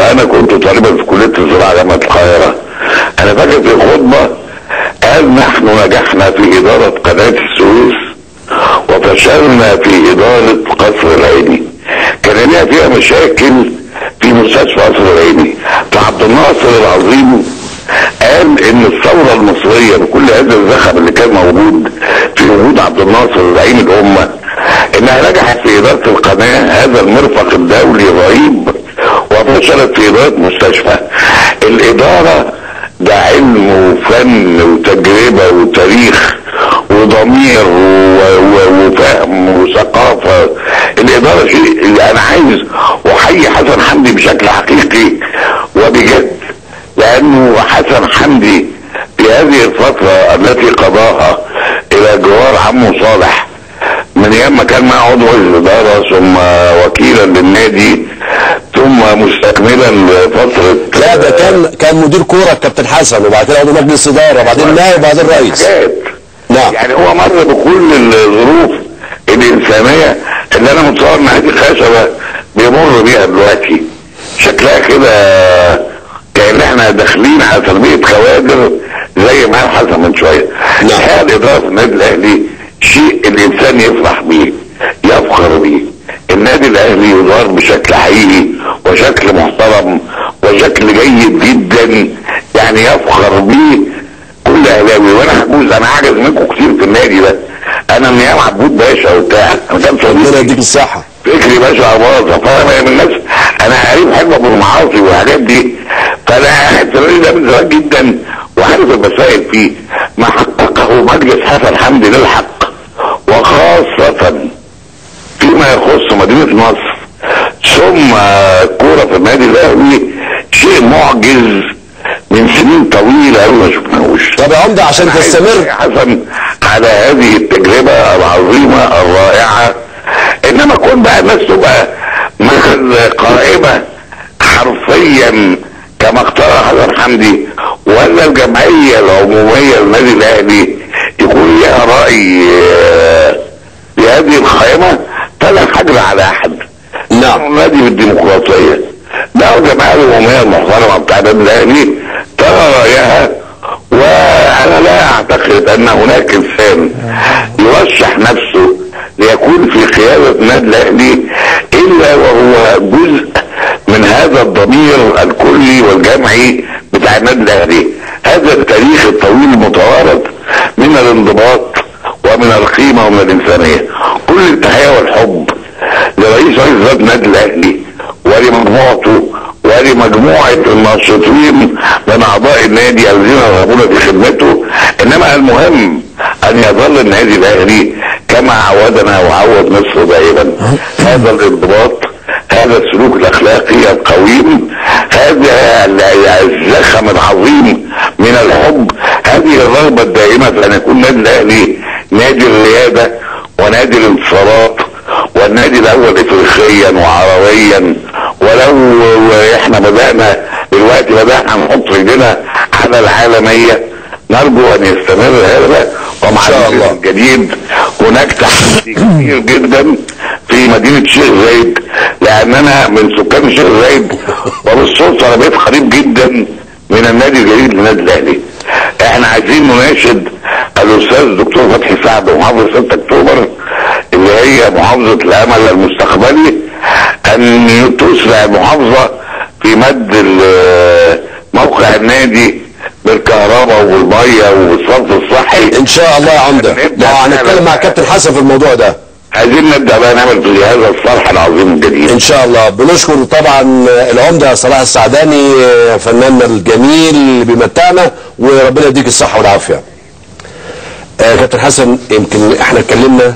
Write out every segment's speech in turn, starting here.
وانا كنت طالبا في كليه الزراعة جامعه القاهرة. انا فاكر في خطبه قال نحن نجحنا في ادارة قناة السويس وفشلنا في ادارة قصر العيني. كان ليها فيها مشاكل في مستشفى قصر العيني. فعبد الناصر العظيم قال ان الثورة المصرية بكل هذا الزخم اللي كان موجود في وجود عبد الناصر زعيم الامة، انها نجحت في ادارة القناة، هذا المرفق الدولي الرهيب، وفشلت في ادارة مستشفى. الادارة ده علم وفن وتجربه وتاريخ وضمير وفهم وثقافة. الادارة شيء اللي انا عايز احيي حسن حمدي بشكل حقيقي وبجد، لانه حسن حمدي في هذه الفترة التي قضاها الى جوار عمه صالح من ايام ما كان معه عضو الادارة ثم وكيلا للنادي ثم مستكملا لفترة، لا ده كان مدير كورة الكابتن حسن، وبعد كده عضو مجلس ادارة، وبعدين نائب، وبعدين رئيس. نعم، يعني هو مر بكل الظروف الانسانية اللي انا متصور ان هذه الخشبة بيمر بيها دلوقتي. شكلها كده كأن احنا داخلين على تربيه كوادر زي ما قال حسن من شوية. نعم، الادارة في النادي الاهلي شيء الانسان يفرح بيه، يفخر بيه. النادي الاهلي يدار بشكل حقيقي وشكل محترم وشكل جيد جدا، يعني يفخر بيه كل اهلاوي. وانا عجوز، انا عاجز منكم كتير في النادي ده. انا من ايام عبود باشا وبتاع، انا كان صديقي ربنا يديك الصحة، فكري باشا اباظة، فانا من الناس انا قريب حلو ابو المعاصي والحاجات دي، فانا قاعد في النادي ده من زمان جدا وعارف المسائل فيه. ما حققه مجلس حسن حمدي للحق، وخاصة فيما يخص مدينة نصر ثم الكورة في النادي الأهلي، شيء معجز من سنين طويلة أوي ما شفناهوش. طب يا عمدة، عشان تستمر حسن على هذه التجربة العظيمة الرائعة، إنما كون بقى الناس تبقى مع القائمة حرفيا كما اقترح حسن حمدي، ولا الجمعية العمومية للنادي الأهلي يكون لها رأي في هذه القائمة، فلا حجر على أحد. نعم، النادي بالديمقراطية، ده الجمعية العمومية المحترمة بتاع النادي الأهلي ترى رأيها، وأنا لا أعتقد أن هناك إنسان يرشح نفسه ليكون في قيادة النادي الأهلي إلا وهو جزء من هذا الضمير الكلي والجمعي بتاع النادي الأهلي. هذا التاريخ الطويل المتوارث من الانضباط ومن القيمة ومن الإنسانية. كل التحية والحب لرئيس مجلس النادي الأهلي ولمجموعته ولمجموعة الناشطين من أعضاء النادي الذين يرغبون في خدمته. إنما المهم أن يظل النادي الأهلي كما عودنا وعود مصر دائما، هذا الانضباط، هذا السلوك الأخلاقي القويم، هذا الزخم العظيم من الحب، هذه الرغبة الدائمة في أن يكون النادي الأهلي نادي الريادة ونادي الانتصارات والنادي الأول إفريقيا وعربيا. ولو احنا بدأنا دلوقتي بدأنا نحط رجلنا على العالمية، نرجو أن يستمر هذا. ومع الجديد هناك تحدي كبير جدا في مدينة الشيخ زايد، لأننا من سكان الشيخ زايد، وبالصدفة أنا بقيت قريب جدا من النادي الجديد للنادي الأهلي. احنا عايزين نناشد الأستاذ الدكتور فتحي سعد محافظ 6 أكتوبر اللي هي محافظة الأمل المستقبلي، أن تسرع المحافظة في مد موقع النادي بالكهرباء وبالميه وبالصرف الصحي. ان شاء الله يا عمده، هنتكلم مع كابتن حسن في الموضوع ده. عايزين نبدا بقى نعمل في هذا الصرح العظيم الجديد ان شاء الله. بنشكر طبعا العمدة صلاح السعداني فناننا الجميل اللي بيمتعنا، وربنا يديك الصحة والعافية. كابتن حسن، يمكن احنا اتكلمنا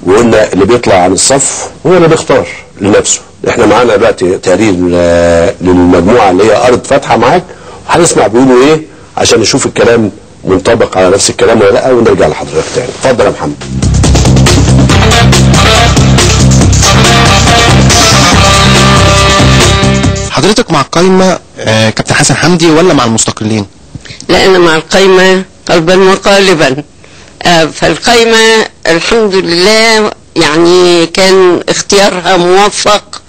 وقلنا اللي بيطلع عن الصف هو اللي بيختار لنفسه. احنا معانا دلوقتي تقرير للمجموعة اللي هي ارض فاتحة معاك، وهنسمع بيقولوا ايه عشان نشوف الكلام منطبق على نفس الكلام ولا لا، ونرجع لحضرتك تاني. اتفضل يا محمد. حضرتك مع القايمة كابتن حسن حمدي ولا مع المستقلين؟ لا، أنا مع القايمة قلبا وقالبا. فالقايمة الحمد لله يعني كان اختيارها موفق،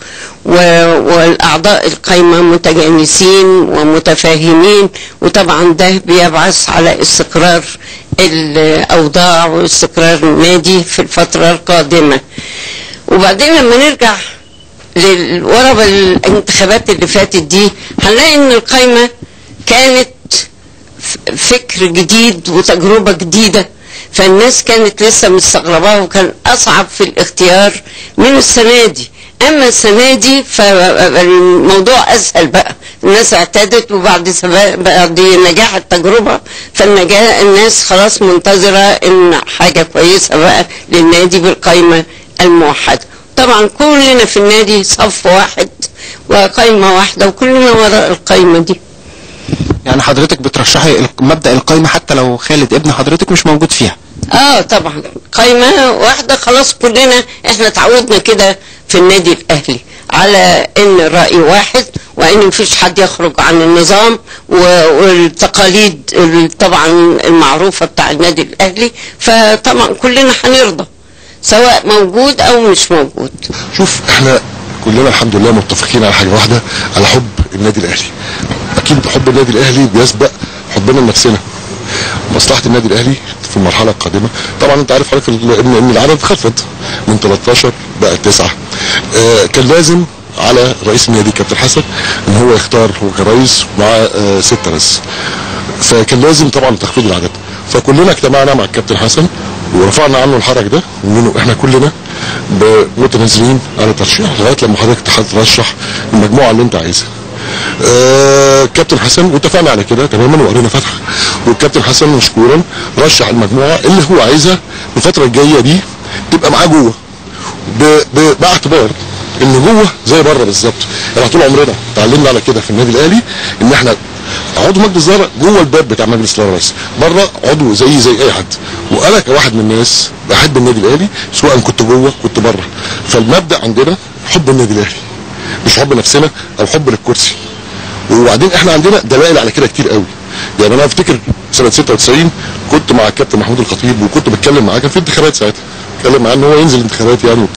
والاعضاء القايمة متجانسين ومتفاهمين، وطبعا ده بيبعث على استقرار الاوضاع واستقرار النادي في الفترة القادمة. وبعدين لما نرجع ورا الانتخابات اللي فاتت دي هنلاقي ان القايمة كانت فكر جديد وتجربه جديدة، فالناس كانت لسه مستغرباها وكان اصعب في الاختيار من السنة دي. اما السنة دي فالموضوع اسهل بقى، الناس اعتادت، وبعد بعد نجاح التجربة فالنجاح الناس خلاص منتظره ان حاجة كويسة بقى للنادي بالقايمه الموحدة. طبعا كلنا في النادي صف واحد وقايمه واحدة وكلنا وراء القايمة دي. يعني حضرتك بترشحي مبدأ القايمة حتى لو خالد ابن حضرتك مش موجود فيها؟ طبعا قايمة واحدة خلاص، كلنا احنا اتعودنا كده في النادي الاهلي على ان الرأي واحد وان مفيش حد يخرج عن النظام والتقاليد طبعا المعروفة بتاع النادي الاهلي، فطبعا كلنا هنرضى سواء موجود او مش موجود. شوف احنا كلنا الحمد لله متفقين على حاجة واحدة، على حب النادي الاهلي. اكيد حب النادي الاهلي بيسبق حبنا لنفسنا. مصلحة النادي الاهلي في المرحلة القادمة، طبعا انت عارف حضرتك ان العدد خفض من 13 بقى 9. كان لازم على رئيس النادي كابتن حسن ان هو يختار هو كرئيس مع 6 بس، فكان لازم طبعا تخفيض العدد. فكلنا اجتمعنا مع الكابتن حسن ورفعنا عنه الحرج ده، وانه احنا كلنا متنازلين على الترشيح لغاية لما حضرتك ترشح المجموعة اللي انت عايزها. كابتن حسن واتفقنا على كده تماما وقرينا فاتحة، والكابتن حسن مشكورا رشح المجموعة اللي هو عايزها الفترة الجاية دي تبقى معاه جوه، باعتبار ان جوه زي بره بالظبط. يعني طول عمرنا اتعلمنا على كده في النادي الاهلي ان احنا عضو مجلس ادارة جوه الباب بتاع مجلس الادارة بس، بره عضو زي اي حد. وانا كواحد من الناس بحب النادي الاهلي سواء كنت جوه كنت بره. فالمبدا عندنا حب النادي الاهلي، مش حب نفسنا او حب للكرسي. وبعدين احنا عندنا دلائل على كده كتير قوي. يعني انا افتكر سنة 96 كنت مع الكابتن محمود الخطيب وكنت بتكلم معاه، كان في انتخابات ساعتها، اتكلم معاه ان هو ينزل انتخابات يعني وبتاع.